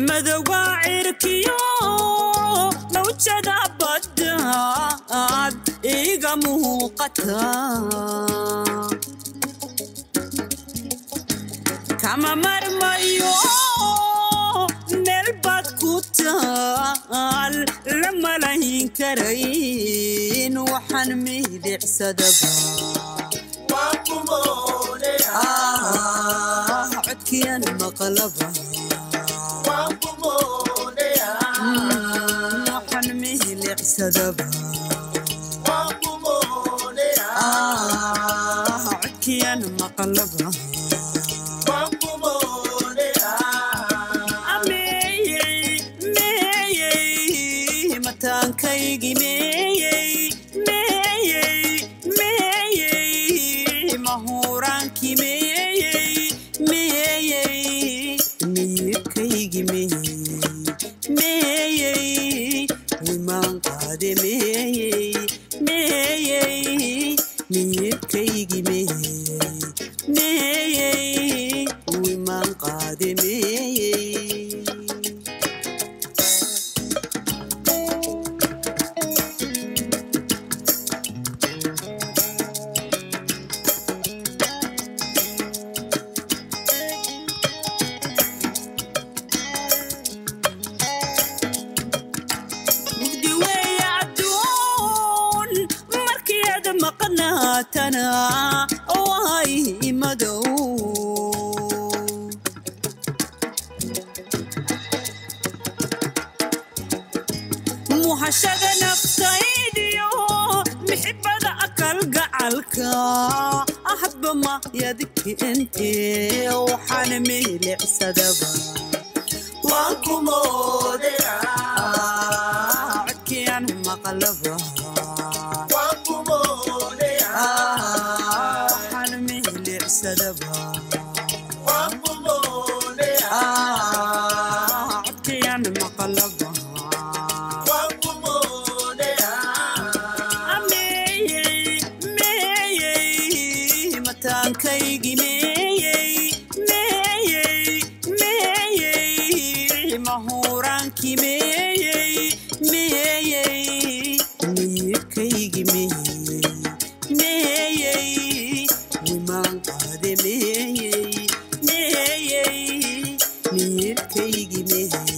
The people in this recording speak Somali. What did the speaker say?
Madowga cirkiyo mawjada baddaad iga muuqata, kama marmayo, meel baad ku taal la malayn karayn, waxaan milicsadaba codkiyan maqlaba, waxaan milicsadaba codkiyan maqlaba. Meyey mataankaygi, meyey meyey meyey mahuraankii, meyey meyey miyirkaygi, meyey meyey wimaan qaade, meyey meyey miyirkaygi, meyey meyey wimaan qaade meyey. Mugdi weeye adduun markii aad maqnaatana, waay madow. Muhashada naftaydiyo mixibada akal gacalka ahba ma yadkeente, waxaan milicsadaba waan ku moodaya codkiyan maqlaba, waxaan milicsadaba codkiyan maqlaba. Meyey meyey mataankaygi, meyey meyey meyey mahuraankii, meyey meyey miyirkaygi, meyey meyey wimaan qaade, meyey meyey miyirkaygi, meyey